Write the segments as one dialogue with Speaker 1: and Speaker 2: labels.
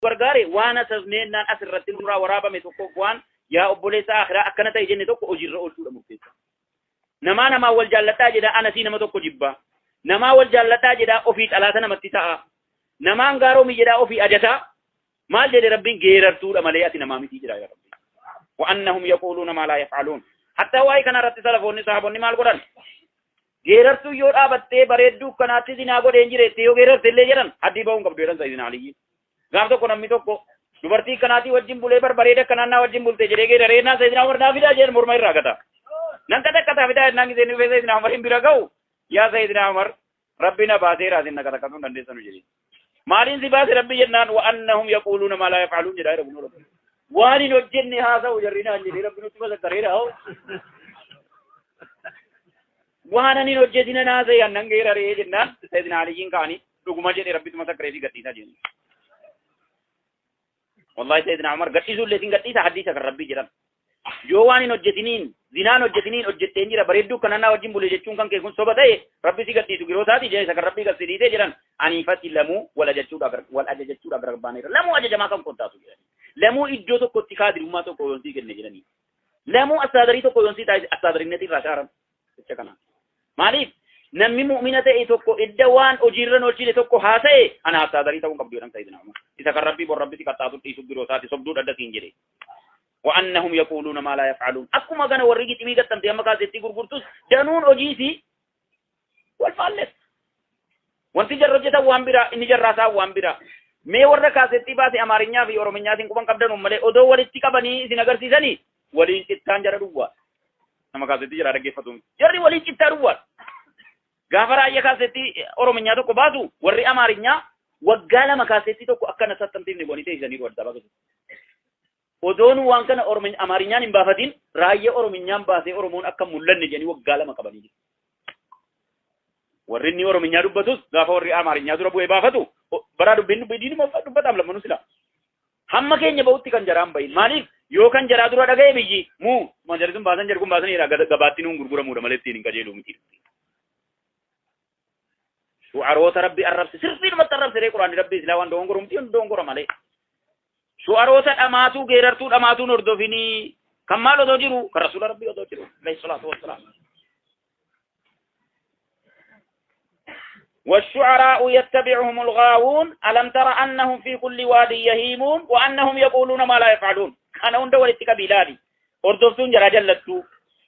Speaker 1: Gargaare waan asafneennaan as irratti nurraa waraabame tokkoof waan yaa obboleessa akhiraa akkana ta'e jenne tokko hojiirra oolchuudha murteessa. Namaa namaa wal jaalladhaa jedha, anasii nama tokko jibbaa. Namaa wal jaalladhaa jedha, ofii xalaata namatti ta'a. Namaan gaaroomi jedha, ofii ajataa. Maal jedhe Rabbiin? Geerartuudha malee ati namaa miti jedha yaa Rabbi. وأنهم يقولون ما لا يفعلون. Hatta waa'ee kana irratti salafoonni, sahaabonni maal godhan? Geerartuu yoo dhaabattee bareedduu kanaatti zinaa godheen jireette yoo geerarte illee jedhan, haddii ba'uun qabdu jedhan Sayyidina Aliyyi. Gaaf tokko namni tokko dubartii kanaatii wajjin bulee barbareeda akkanaan naa wajjin bulte jedhee geeraree naa Sayyidina Umar naa fidaa jedhan, morma irraa gata. Nan qaxaqqataa fidaa jennaan, giseen dhufee Sayyidina Umar hin bira ga'u, "Yaa Sayyidina Umar, Rabbi na baaseera, isin na qaxaqqatuu hin dandeessanu" jedhee. Maaliin si baase Rabbi jennaan, وأنهم يقولون ما لا يفعلون jedhaa jira kunoo Rabbi. Waan hin hojjenne haasa'u jarri naan jedhee Rabbi nutti masakkareera hoo. Waan ani hin hojjetina naasa'e annan geeraree jennaan, Sayyidina Aliyyiin ka'anii dhuguma jedhe, Rabbitu masakkaree fi gadhiisaa jedhan. Wallahi Sayyidina Umar gadhiisuu illee sin gadhiisa, hadiisa kan Rabbii jedhan. Yoo waan hin hojjetiniin, zinaan hojjetiniin hojjetteen jira, bareedduu kanan naa wajjin bule jechuun kan kee kun soba ta'e, Rabbi si gadhiisu giroo isaati jedhe, isa kan Rabbii gad si dhiisee jedhan. Aniifati lamuu wal ajajachuudhaaf barbaaneera. Lamuu ajajamaa kan kontaatu jedhani. Lamuu iddoo tokkotti kaadirummaa tokko yoon sii kenne jedhanii. Lamuu astaadarii tokko yoon sii taasise astaadarinnetii irraa shaaran. Jecha kana. Maaliif? Namni mu'mina ta'e tokko idda waan hojiirra hin oolchine tokko haa ta'e, ana astaadarii ta'uu hin qabdu jedhan Sayyidina Umar. Isa kan Rabbii bor Rabbi si qaxxaatu dhiisu biroo isaati sobduu dhadda siin jedhe. وأنهم يقولون ما لا يفعلون. Akkuma kana warri giximii gattamte amma kaasetti gurgurtus danuun hojiisi wal faalles. Wanti jarra hojjetan waan biraa, inni jarraa isaa waan biraa. Mee warra kaasettii baase Amaarinyaa fi Orominyaatiin quban qabdan malee odoo walitti qabanii isin agarsiisanii waliin cittaan jara duwwaa. Nama kaasettii jara dhaggeeffatu. Jarri waliin cittaa duwwaa. Gaafa raayyaa kaasettii Orominyaa tokko baasu, warri Amaarinyaa waggaa 2 kaasettii tokko akka na sattamtiifne godhanii teessisanii Addis Ababaa keessatti. Odoon waan kana Amaarinyaan hin baafatin raayyaa Orominyaan baasee Oromoon akka hin mul'anne jedhanii waggaa 2 qabanii jiru. Warri inni Orominyaa dubbatus gaafa warri Amaarinyaa dura bu'ee baafatu baraa dubbiin dubbiin dubbataam lammanuu sila. Hamma keenya bahutti kan jaraan bahin. Maaliif? Yoo kan jaraa dura dhaga'e biyyi muu jarri sun baasan, jarri kun baasan gabaatti nuun gurguramuudha malee ittiin hin qajeeluu miti. Shu'aroota Rabbi arrabse, sirriidhumatti arrabse ree Quraanni Rabbi islaa waan dogongorumti hin dogongora malee. Shu'aroota dhamaatuu, geerartuu dhamaatuun hordofinii kan maal odoo jiru, kan rasuula Rabbii odoo jiru عليه الصلاة والسلام. والشعراء يتبعهم الغاوون ألم تر أنهم في كل واد يهيمون وأنهم يقولون ما لا يفعلون. أنا هند ولدت قبيلاني hordoftuun jaraa jallattuu,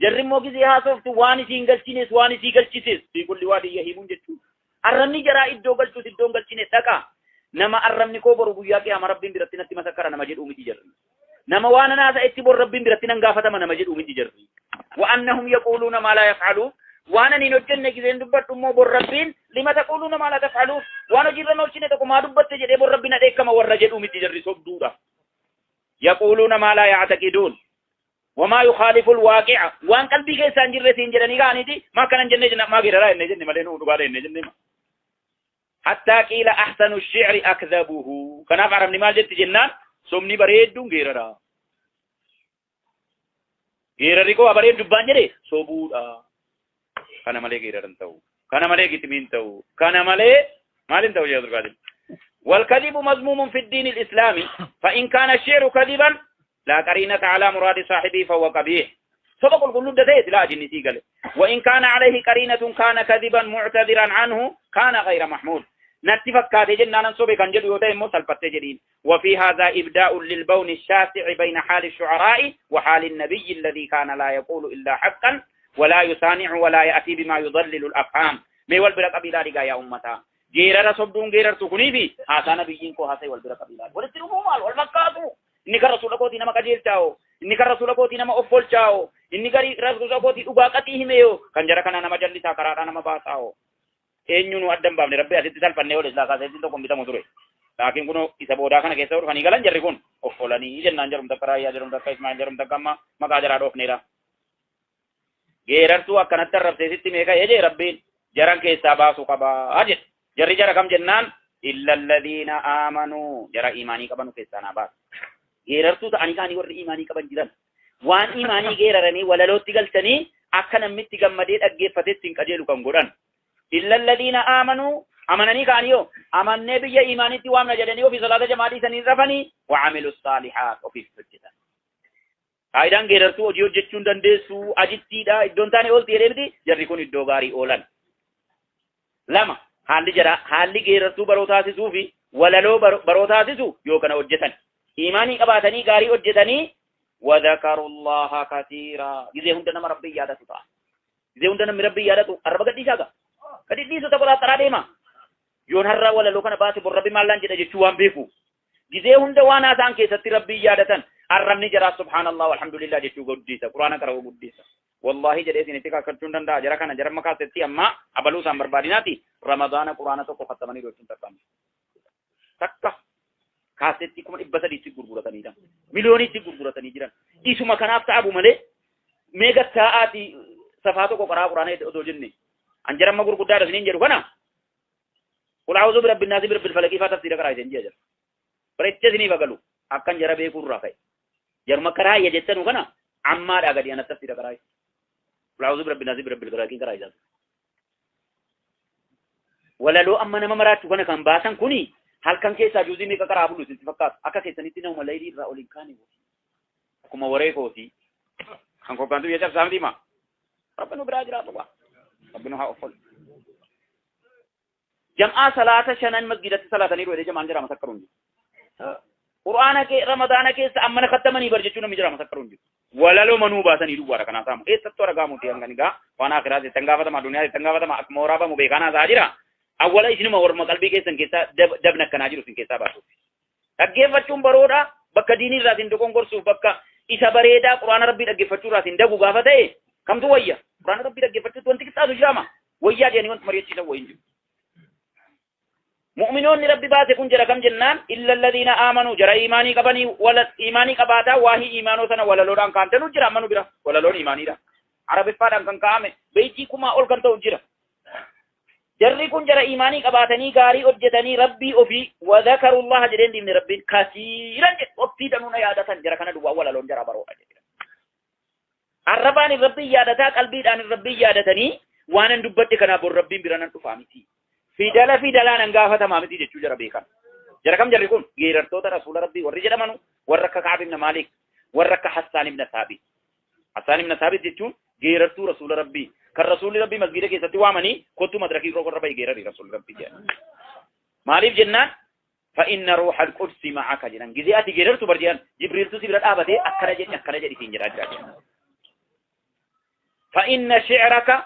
Speaker 1: jarri immoo gisee haasoftu waan isiin galchines waan isii galchises في كل واد يهيمون jechuun arrabni jaraa iddoo galchus iddoon galchine dhaqa. Nama arrabni koo boru guyyaa qiyaama Rabbiin biratti natti masakkara nama jedhuu miti jarri. Nama waan anaasa itti bor Rabbiin biratti nan gaafatama nama jedhuu miti jarri. وأنهم يقولون ما لا يفعلون. Waan ani hin hojjenne giseen dubbadhu immoo bor Rabbiin لم تقولون ما لا تفعلون, waan hojiirra hin oolchine tokko maa dubbatte jedhee bor Rabbiin adeekama warra jedhuu miti jarri, sobduudha. يقولون ما لا يعتقدون وما يخالف الواقع. Waan qalbii keessaan jirre siin jedhanii ka'aniiti maa akkanan jenne jenna, maa geeraraa jenne jenne malee nuu dhugaadha jenne jenne. حتى قيل أحسن الشعر أكذبه. Kanaaf arabni maal jetti jennaan, sobni bareedduun geerara. Geerarri koo bareeddu dubbaan jedhe sobuudha. Kana malee geeraran ta'u, kana malee gitimiin ta'u, kana malee maalin ta'u jedhu Abdulqaadir. والكذب مذموم في الدين الإسلامي، فإن كان الشعر كذبا لا قرينة على مراد صاحبه فهو قبيح. سبق القلوب ده لا جنسي قال، وإن كان عليه قرينة كان كذبا معتذرا عنه كان غير محمود. Natti fakkaate jennaan sobe kan jedhu yoo ta'e immoo salphattee jedhiin. وفي هذا إبداء للبون الشاسع بين حال الشعراء وحال النبي الذي كان لا يقول إلا حقا ولا يصانع ولا يأتي بما يضلل الأفهام. Mee wal bira qabiilaa dhigaa yaa ummataa, geerara sobduun geerartu kunii fi haasaa nabiyyiin koo haasa'e wal bira qabiilaa. Walitti dhufuu maal wal fakkaatu? Inni kan rasuula kootii nama qajeelchaa'o, inni kan rasuula kootii nama of olchaa'o, inni garii rasuula kootii dhugaa qaxii himeeyoo, kan jara kana nama jallisaa, karaadhaa nama baasaa'o. Eenyu nu addan baafne? Rabbi asitti salphannee ol islaa kaaseetiin tokko bitamu ture. Laakiin kun isa boodaa kana keessa dhufanii galan, jarri kun of olanii jennaan, jarum takka Raayyaa, jarum takka Ismaa'il, jarum takka amma maqaa jaraa dhoofneedha. Geerartuu akkanatti arrabseesitti meeqa jedhe Rabbiin jaran keessaa baasuu qabaa jedhe. Jarri jara kam jennaan, إلا الذين آمنوا, jara imaanii qabanu keessaa naa baasu. Geerartuu ta'anii kaanii warri imaanii qaban jiran. Waan imaanii geeraranii walalootti galchanii akka namnitti gammadee dhaggeeffatetti hin qajeelu kan godhan. إلا الذين آمنوا Amananii ka'anii yoo amannee biyya iimaanitti waamna jedhanii ofii salaata jamaa dhiisanii rafanii وعملوا الصالحات ofiif hojjetan. Faayidaan geerartuu hojii hojjechuu hin dandeessu ajittiidha iddoon taane oolti jedhee miti jarri kun iddoo gaarii oolan. Lama haalli jara haalli geerartuu baroo taasisuu fi walaloo baroo taasisu yoo kana hojjetan. Iimaanii qabaatanii gaarii hojjetanii وذكروا الله كثيرا gizee hunda nama rabbii yaadatu ta'a. Gizee hunda namni rabbii yaadatu arraba gadhiisaa gaa. Gadi dhiisu tokko xaraa deema. Yoon har'a walaloo kana baase bor rabbi maallaan jedha jechuu waan beeku. Gizee hunda waan haasa'an keessatti rabbii yaadatan arrabni jaraa subhaanallah walhamdulillah jechuu guddisa. Quraana qara'uu guddisa. Wallahi jedhee isinitti kakkachuun danda'a. Jara kana jara makaasetti amma abaluu isaan barbaadinaati. Ramadaana quraana tokko kattamanii gochuun takkamu. Takka kaasetti 300,000tti gurguratanii jiran. Miliyoonitti gurguratanii jiran. Isuma kanaaf ta'abu malee meeqa taa'aati safaa tokko qaraa quraana otoo jenne. An jara amma gurguddaadha isiniin jedhu kana. قل أعوذ برب الناس برب الفلق faa tafsiira karaa isin jira. Bareechee isiniif agalu akkan jara beekuu irraa ka'e. Jaruma karaa iyya jettanu kana ammaadhaa gadi ana tafsiira karaa. قل أعوذ برب الناس برب الفلق karaa isaa. Walaloo amma nama maraachuu kana kan baasan kuni halkan keessaa juuzii meeqa karaa bulu isin fakkaatu akka keessanitti nama laylii irraa ol hin kaane. Akkuma waree kooti. Kan kokkaantu biyya cabsaa miti maa. Rabbi nu biraa jiraatu waa. Rabbi nu haa offolu. Jam'aa salaata shanan masgidatti salaatanii jedhee jamaan jira masakkaruun jiru. Qur'aana kee Ramadaana keessa ammana kattamanii bar jechuun namni jira masakkaruun jiru. Walaloo manuu baasanii duwwaadha kanaa saamu. Eessattuu argamuuti hanga nigaa waan akhiraa jettan gaafatama duniyaa jettan gaafatama akkuma waraabamu beekaan haasaa jira. Awwala isinuma warma qalbii keessan keessaa dabna akkanaa jiru isin keessaa baasuuf. Dhaggeeffachuun baroodha bakka diinii irraa isin dogongorsuuf bakka isa bareedaa quraana rabbii dhaggeeffachuu irraa isin dagu gaafa ta'e kamtu wayya? Quraana rabbii dhaggeeffachuutti wanti qixxaatu jiraama. Wayyaa jedhanii wanti mari'achiisan wayiin jiru. Mu'minoonni rabbi baase kun jara kam jennaan illa alladhiina aamanuu jara iimaanii qabanii wala iimaanii qabaataa waahii iimaanoo sana walaloodhaan kaantanu jira amma nu bira walaloon iimaaniidha. Arabiffaadhaan kan kaa'ame beeytii kumaa ol kan ta'u jira. Jarri kun jara iimaanii qabaatanii gaarii hojjetanii rabbii ofii وذكروا الله jedheen diimne rabbiin كثيرا jedhe waqtii danuuna yaadatan jara kana duwwaa walaloon jara baroodha jedhe. Arrabaan rabbii yaadataa qalbiidhaan rabbii yaadatanii waan dubbadhe kanaa bor rabbiin bira nan dhufaa miti. Fidala fidalaan an gaafatamaa miti jechuu jara beekan. Jara kam jarri kun geerartoota rasuula rabbii warri jedhamanu warra akka Ka'ab ibn Maalik warra akka Hassaan ibn Saabit. Hassaan ibn Saabit jechuun geerartuu rasuula rabbii kan rasuulli rabbii masgiida keessatti waamanii kottu madrakii irra bahi geerari rasuulli rabbii jedhan. Maaliif jennaan فإن روح القدس معك jedhan gizee ati geerartu bar jedhan Jibriiltu si bira dhaabatee akkana jedhi siin jedhaa jira jedhan. فإن شعرك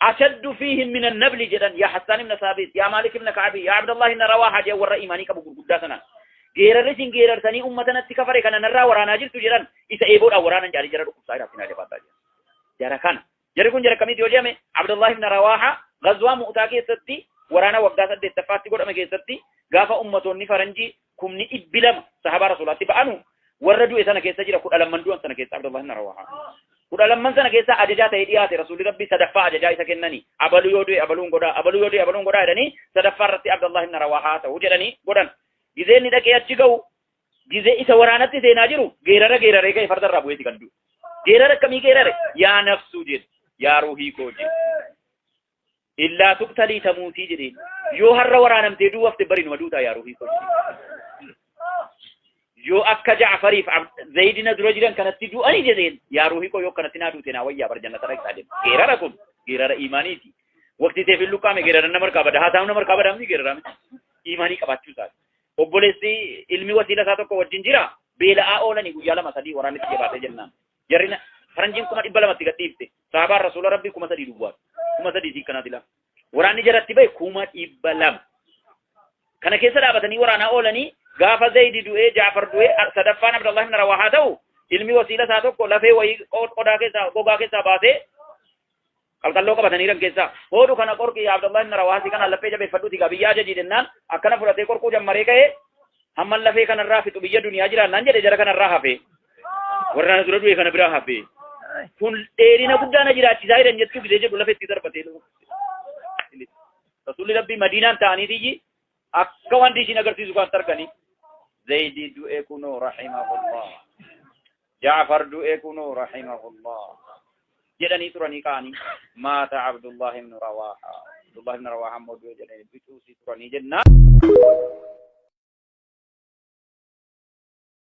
Speaker 1: أشد فيهم من النبل jedhan يا حسان بن ثابت يا مالك بن كعب يا عبد الله بن رواحة jedhan warra iimaanii qabu gurguddaa sana. Geerarri isin geerartanii uummata natti kafare kana narraa waraanaa jirtu jedhan isa eeboodhaan waraanan jaalii jara dhukkubsaa jiraaf sinaa jabaataa jedhan. Jara kana. Jarri kun jara kamiiti yoo jedhame Abdullah ibn Rawaha gazwaa Mu'taa keessatti waraana waggaa 8ffaatti godhame keessatti gaafa ummatoonni faranjii 200,000 sahabaa rasuulaatti ba'anu warra du'e sana keessa jira 12 du'an sana keessa Abdullah ibn Rawaha. 12 sana keessa ajajaa ta'ee dhiyaate rasuulli rabbii sadaffaa ajajaa isa kennanii abaluu yoo du'e abaluun godhaa abaluu yoo du'e abaluun godhaa jedhanii sadaffaa irratti Abdullah ibn Rawaha ta'uu jedhanii godhan. Gizee inni dhaqee achi ga'u gizee isa waraanatti seenaa jiru geerara geeraree ka'e farda irraa bu'eeti kan du'e. Geerara akkamii geerare? Yaa nafsuu jedhe yaa ruuhii koo jedhe. Illaa tuqtalii tamuutii jedheen yoo har'a waraanamtee du'u hafte bari numa duutaa yaa ruuhii koo jedhe. Yoo akka Ja'fariif Zaydina dura jiran kanatti du'anii jedheen yaa ruuhii koo yoo kanatti naa duute naa wayyaa bar jannata dhaqxaa deema. Geerara kun geerara iimaaniiti. Waqtii teef hin luqqaame geerara nama harkaa bada haasaa'u nama harkaa badaa miti geerara miti. Iimaanii qabaachuu isaati. Obboleessi ilmi wasiila isaa tokko wajjin jira beela'aa oolanii guyyaa lama sadii waraanni itti jabaatee jennaan. Jarri faranjiin 200,000tti gadhiifte sahabaan rasuula rabbii 3,000 duwwaatu 3,000 sii kanaati lama. Waraanni jaratti bahe 200,000. Kana keessa dhaabatanii waraanaa oolanii gaafa Zaydi du'ee Jaafar du'ee sadaffaan Abdullah ibn Rawahaa ta'u ilmi wasiila isaa tokko lafee wayii qodaa keessaa gogaa keessaa baasee qalqalloo qabatanii jiran keessaa hoodu kana qorqii Abdullah ibn Rawahaa kana lafee jabeeffadhuuti gaa biyya ajajii jennaan akkana fudhatee qorquu jammaree ka'ee hamman lafee kanarraa fixu biyya duniyaa jiraannaan jedhe jara kanarraa hafe warra na dura du'e kana biraa hafe kun dheerina guddaa na jiraachisaa jiran jechuu gizee jedhu lafee itti darbatee Rasuulli rabbii Madiinaan ta'anii akka wanti ishiin agarsiisu kan arganii Zaydi du'e kunoo رحمه الله Jaafar du'e kunoo رحمه الله jedhanii turanii ka'anii مات عبد الله بن رواحة. Abdullah ibn Rawaahaa immoo du'e jedhanii bicuu si turanii jennaan.